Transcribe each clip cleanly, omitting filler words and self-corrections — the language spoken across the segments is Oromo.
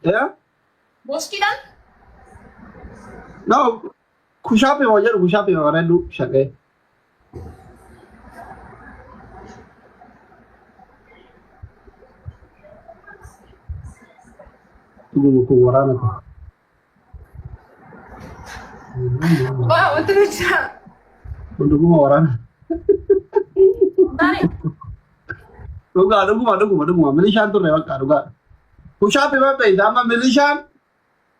Eh? Boskiidhaan? No, kushaapi moo jedhu kushaapi bareedu shaqee. Dhuguma kun waraana ta'a. Waa wanti jira. Kun dhuguma waraana. Taane Dhugaa dhuguma dhuguma dhuguma milishaan turre bakka dhugaa. Kushaapi ma beekta amma milishaan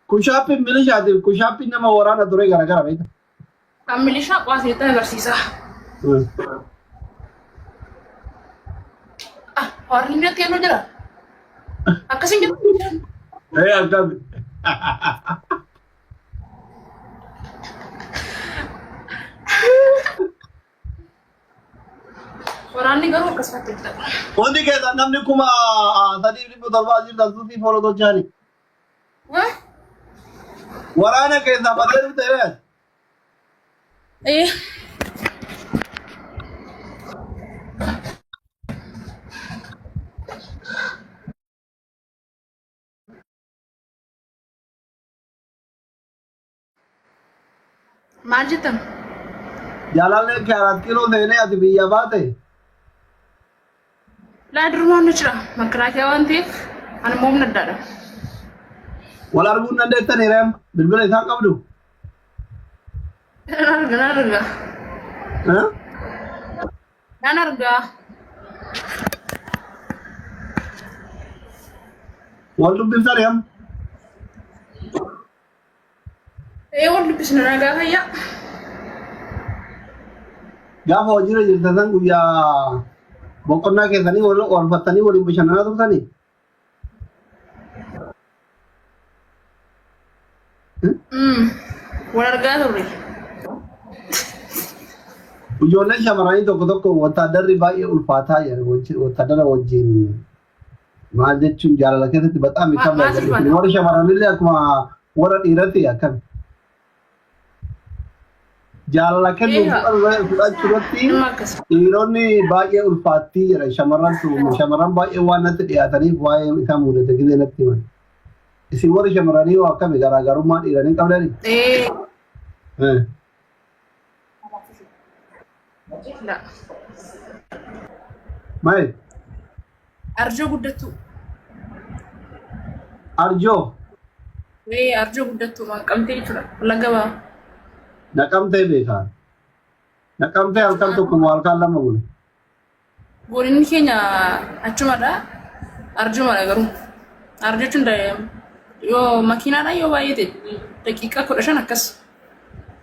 kushaappiin milishaatiif kushaappiin nama waraana ture garagara beekta. Kan milishaa qo'ateetti agarsiisa. Ah, warri inni kennu jira. Akkasiin jiru. Ee akkami. Waraanni garuu akkasumatti jira. Hundi keessan namni 3700 jirtan suutii fooloo tolchaani. Wah? Waraana keessaa badee dhufte rees. Eh. Maal jettan? Jaalallee kee Araat Kiiloo seenee ati biyya baate. Laa durumaan nu jira. Makalaakiyaa waan ta'eef ani immoo humna addaadha. Wal arguu hin dandeettanii reem bilbila isaan qabdu. Nan arga nan arga. Eh? Nan arga. Wal dubbiftan amma. Ee wal dubbisna nagaa fayyaa. Gaafa hojiirra jirtan san guyyaa boqonnaa keessanii wal oolfattanii waliin bashannanaa turtanii. Wal argaa turre. Ijoolleen shamarranii tokko tokko wattaaddarri baay'ee ulfaataa jedhu wattaadara wajjin maal jechuun jaalala keessatti baxaam Maal kabla ulfaata? warri shamarranillee akkuma warra dhiiratti akkam jaalala kennuu Eegaa. fudhachuu irratti Nama akkas. dhiironni baay'ee ulfaattii jedhan shamarrantu shamarran baay'ee waan natti dhiyaataniif waa'ee isaa mudate gizee natti himan. Isin warri shamarranii hoo akkami garaagarummaa dhiiranii qabdanii? Ee. Eh. La. Maal? Arjoo guddattuu. Arjoo Ee arjoo guddattuu naqamtee jechuudha. Wallagga ba'a. Naqamtee beekaa. Naqamtee halkan tokko moo halkan lama bule. Godinni keenya achumadha. Arjumadha garuu. Arjoo jechuun yoo makiinaadhaan yoo baay'ate daqiiqaa 15 akkas.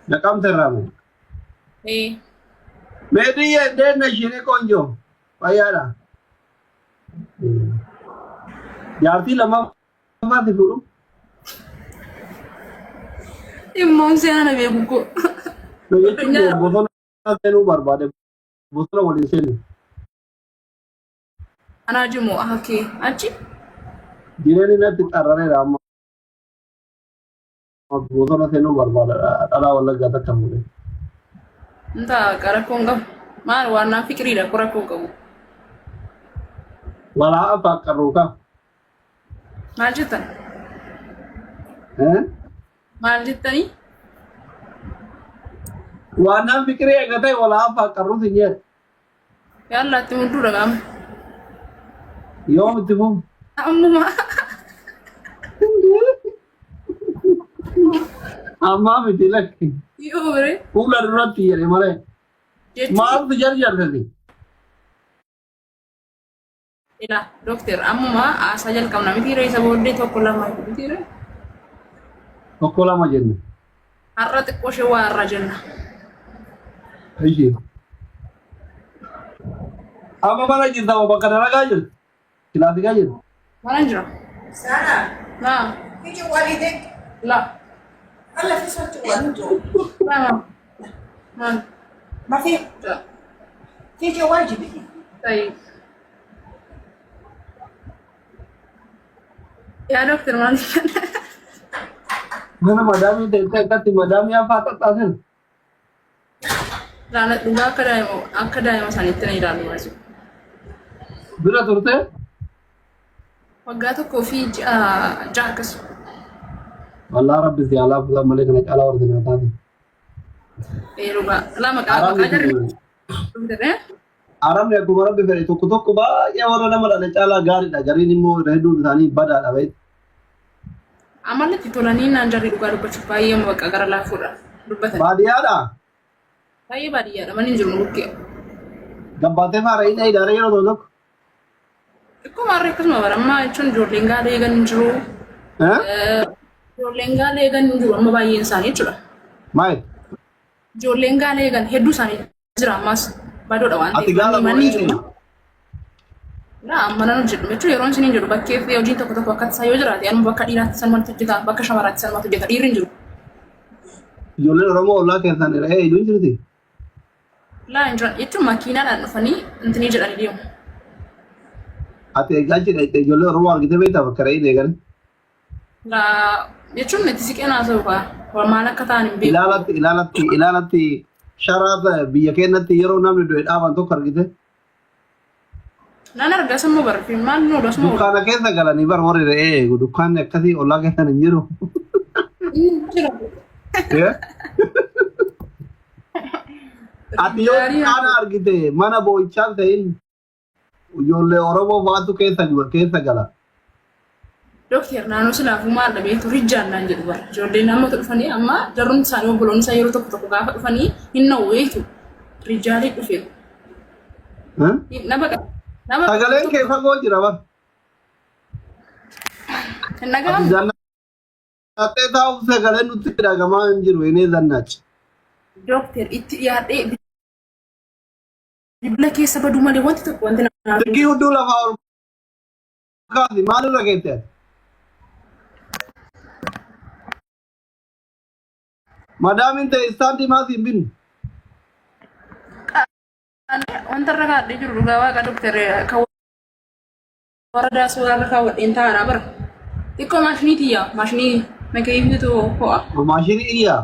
Naqamtee irraa moo? Ee. Meediyyee እንዴት ነሽ የኔ ቆንጆ? Fayyaadha. Jaartii lammaffaatti fuudhu. Dhimmoon seenaa na beeku koo. Jechuun bosona seenuu barbaade. Bosona waliin seenu. Anaa jimu akee achi. Jireenyi natti xarrareera amma. Bosona seenuu barbaada. Dhalaa Wallaggaa takka fuudhe. Inta rakkoo hin qabu. Maal waan naan fiqiriidha koo rakkoo hin qabu. Walaa abbaa qarruukaa. Maal jettan? Eh? Maal jettanii? Waan naan fiqirii eega ta'e walaa abbaa qarruu sin jedhe. Yaalaa itti mudduudha qaama. Yoom itti fufu? Ammuma. Ammaa miti lakki. Yoo bire. Fuula duratti jedhe malee. Jechuun Maaltu jarjartati? Ila dooktar ammuma haasaa jalqabna miti ree isa booddee tokko lama miti ree. Tokko lama jenna. Har'a xiqqoo ishee waa irraa jenna. Ishee. Amma mana jirta moo bakka dalagaa jirta? Kilaasikaa jirta? Mana jira. Sana, Naa. في جوال يدق La. هلا في صوت جوال La. Maal? ما في في جوال جيبي طيب. Yaa dooktar maal Mana madaamii teessee akkatti madaamii afaa xaxxaasin. Laala dhugaa akka daa'ima isaaniitti na ilaalu maal Bira turte? Waggaa tokkoo fi ji'a ja'a akkas. Wallaa rabbi si alaa fuudhan malee kana caalaa warri naa taate. Ee dhugaa. Laa maqaa Arabni maqaa jarri kun dhufte. Arabni akkuma rabbi fedhe tokko tokko baay'ee warra nama dhale caalaa gaariidha. Gariin immoo hedduun isaanii badaadha beektu. Amalli itti tolanii naan jarri dhugaa dubbachuuf baay'ee bakka gara laafuudha dubbatan. Baadiyyaadha. Baay'ee baadiyyaadha manni hin jiru nu bukkee. Gabbaatee faara hin dhayidaara yeroo tokko tokko. Xiqqoo maarree akkasuma bara ammaa jechuun ijoolleen gaala eegan hin jiru. Eh? Ijoolleen gaala eegan hin jiru amma baay'een isaanii jechuudha. Maal? Ijoolleen gaala eegan hedduu isaanii jira ammaas badoodha waan Ati ta'eef gaala manni manni hin moo jiru. Laa amma nan hojjedhu jechuun yeroon isiniin jedhu bakkee fi hojiin tokko tokko akka tasaa yoo jiraate anuma bakka dhiiraatti sanumatti hojjeta bakka shamaraatti sanumatti hojjeta dhiirri hin jiru. Ijoolleen Oromoo ollaa keessan re'ee eeguu hin jirti? Laa hin jiran jechuun makiinaadhaan dhufanii intinii jedhanii deemu. Ati egaa achi dhaqxee ijoollee Oromoo argitee beektaa bakka re'een eegan? Laa jechuun itti siqee naasa'u kaa maal akka ta'an hin beeku. Ilaalatti ilaalatti ilaalatti sharaa biyya keenyatti yeroo namni du'e dhaaban tokko argite. Nan arga sammuu barfi maal nu oolu asuma oolu. Dukkaana keessa galanii bar warri re'ee eegu dukkaanni akkasii ollaa keessan hin jiru. Inni jira. Eh? Ati yoo Gaarii dukkaana argite mana boo'ichaa ta'in ijoollee Oromoo baatu keessa keessa gala. Dooktar naannoo silaafuu maal dhabeetu rijjaan naan jedhu bara. Ijoolleen amma dhufanii amma jarrumti isaanii obboloonni isaa yeroo tokko tokko gaafa dhufanii hin na'u beektu. Rijjaalee dhufe. Eh? Nama qaba. Nama Sagaleen kee fagoo jira bar. Hin Ati dhaga'amu. zannaxxee taa'uuf sagaleen nutti dhagamaa hin jiru inni zannaachi. Dooktar itti dhiyaadhee bilbila keessa baduu malee wanti tokko wanti naaf hin Silkii hudduu lafaa ol kaasi maalirra keette ati? Madaamiin ta'e istaandii maas hin binnu. Wanta irra kaadhee jiru dhugaa waaqa dooktar kan warra daasoo irra kaawwadheen taa'aadha bara. Xiqqoo maashinii tiyya maashinii makeeyyiitu ho'a. Maashinii iyyaa.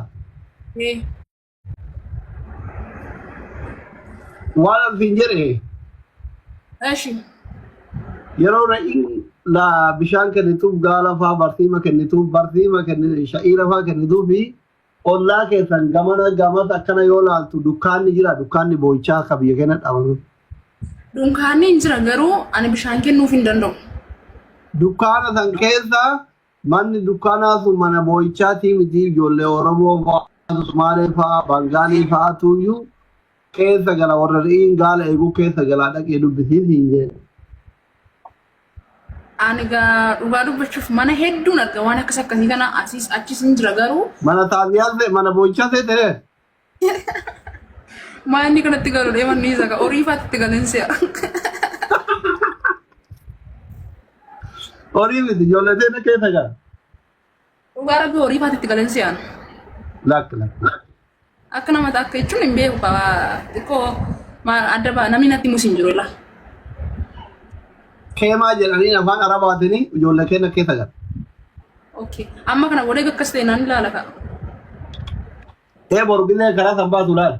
Waan alfiin jedhe Eshi. yeroo re'iin la bishaan kennituuf gaala faa barsiima kennituuf barsiima kennitu sha'iira faa kennituuf fi ollaa keessan gamana gamas akkana yoo laaltu dukkaanni jira dukkaanni boo'ichaa akka biyya keenya dhaabatu. Dunkaanni hin jira garuu ani bishaan kennuuf hin danda'u. Dukkaana san keessa Manni dukkaanaa sun mana boo'ichaatii miti ijoollee Oromoo fa'aa, Sumaalee fa'aa, Bangaalii fa'aatuyyuu keessa gala warra re'iin gaala eeguu keessa galaa dhaqee dubbisii siin jedhe. Ani gaa dhugaa dubbachuuf mana hedduun arga waan akkas akkasii kana asiis achis hin jira garuu Mana taaziyaa see mana boo'ichaa see ta'e maa inni kanatti galu dheeman ni isa horii faatti itti galeen si'a. Horii miti ijoollee teena keessa gala. Dhugaa rabbi horii faatti itti galeen si'aan. Lakki lakki. Akka nama akka jechuun hin beeku qaba xiqqoo maal adda ba'a namni natti himus hin jiru laa. Keemaa jedhanii afaan arabaatiin ijoollee keenya keessa gala. Okay. Amma kana booda akkas ta'e naan ilaala ka'a. Ee boru gisee karaa san baatu laal.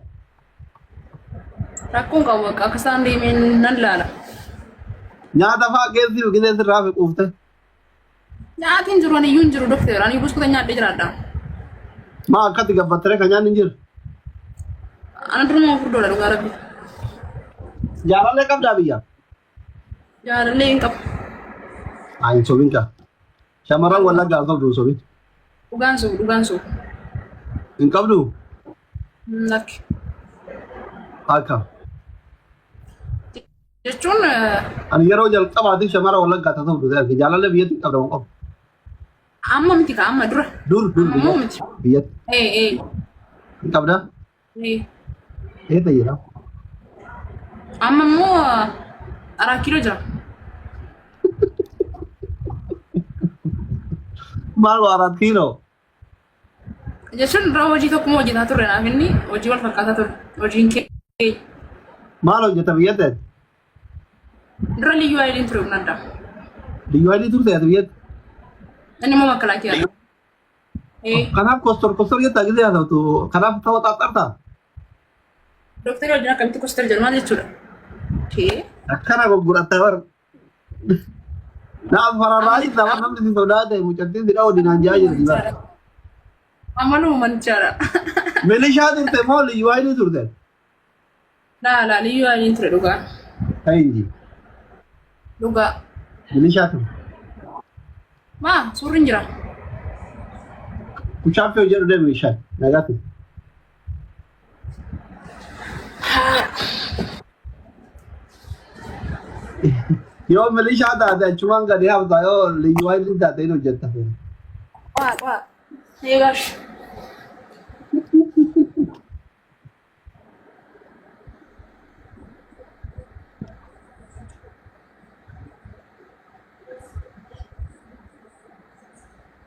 Rakkoon qabu bakka akka isaan deemeen nan laala. Nyaata fa'aa geessiif gisee sirraa fi quufte. Nyaati hin jiru ani iyyuu hin jiru dokteer ani buskuta nyaadhee jiraadha. Maa akkatti gabbattere kan nyaanni hin jiru. Ana duruma furdoodha dhugaa rabbi. Jaalallee qabdaa biyya. Jaalallee hin qabu. Haa hin sobin kaa. Shamarran wallaggaa hin sobdu hin sobin. Dhugaan sobu dhugaan sobu. Hin qabdu? Lakki. Akka. Jechuun Ani yeroo jalqabaatiif shamara wallaggaa taasisuuf dhufe arge. Jaalallee biyyatti hin qabdamu qabu. Amma miti ka amma dura. Dur dur Amma moo miti. biyyatti. Ee ee. Hin qabdaa? Ee. Eessa jira? Amma immoo araa kiiloo jira. Maal waa arat kiiloo? Jechuun dura hojii tokkuma hojjetaa turre naaf inni hojii wal fakkaataa ture. Hojiin kee Maal hojjeta biyyatti ati? dura liyyuu haayiliin ture humna addaa. Liyyuu haayilii turte ati biyyatti? Inni immoo makalaakiyaa. Ee. Kanaaf kostor kostor jettaa gisee haasawtu kanaaf ta'uu xaxxartaa? Dooktarri wajjin akkamitti kostor jedhu maal jechuudha? Kee. Akkana gurguratta bar. Naaf fararraa jirta waan namni si sodaate mucattiin si dha'u dinaan jaa jirti bara. Amanuma manichaadha. Milishaa turte moo liyyuu haayilii turte? Laa laa liyyuu haayiliin ture dhugaa. Ta'inji. Dhugaa. Milishaa turte. Maa suurri hin jira. Kushaaffee hojjedhu deemi shan nagaatti. Yoo milishaa taate achumaan gadi hafta yoo liyyuu haayilii taate hin hojjetta. Waa waa. Eegaash.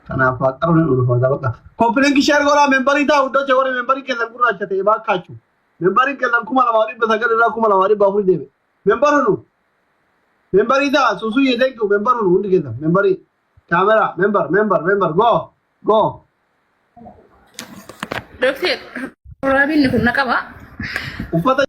Kanaaf waaqaruun hin ulfaata bakka. Koppiliinki sheer godhaa membarii taa'u iddoo warri membarii keessan gurraacha ta'e baakkaachu. Membariin keessan 2900 irraa 2400 deeme. Membarunu. Membarii ta'a suusuu yeedenku membarunu hundi keessan membarii. Kaameraa membar membar membar go go. Dokteer, raabinni kun na qaba. Uffata.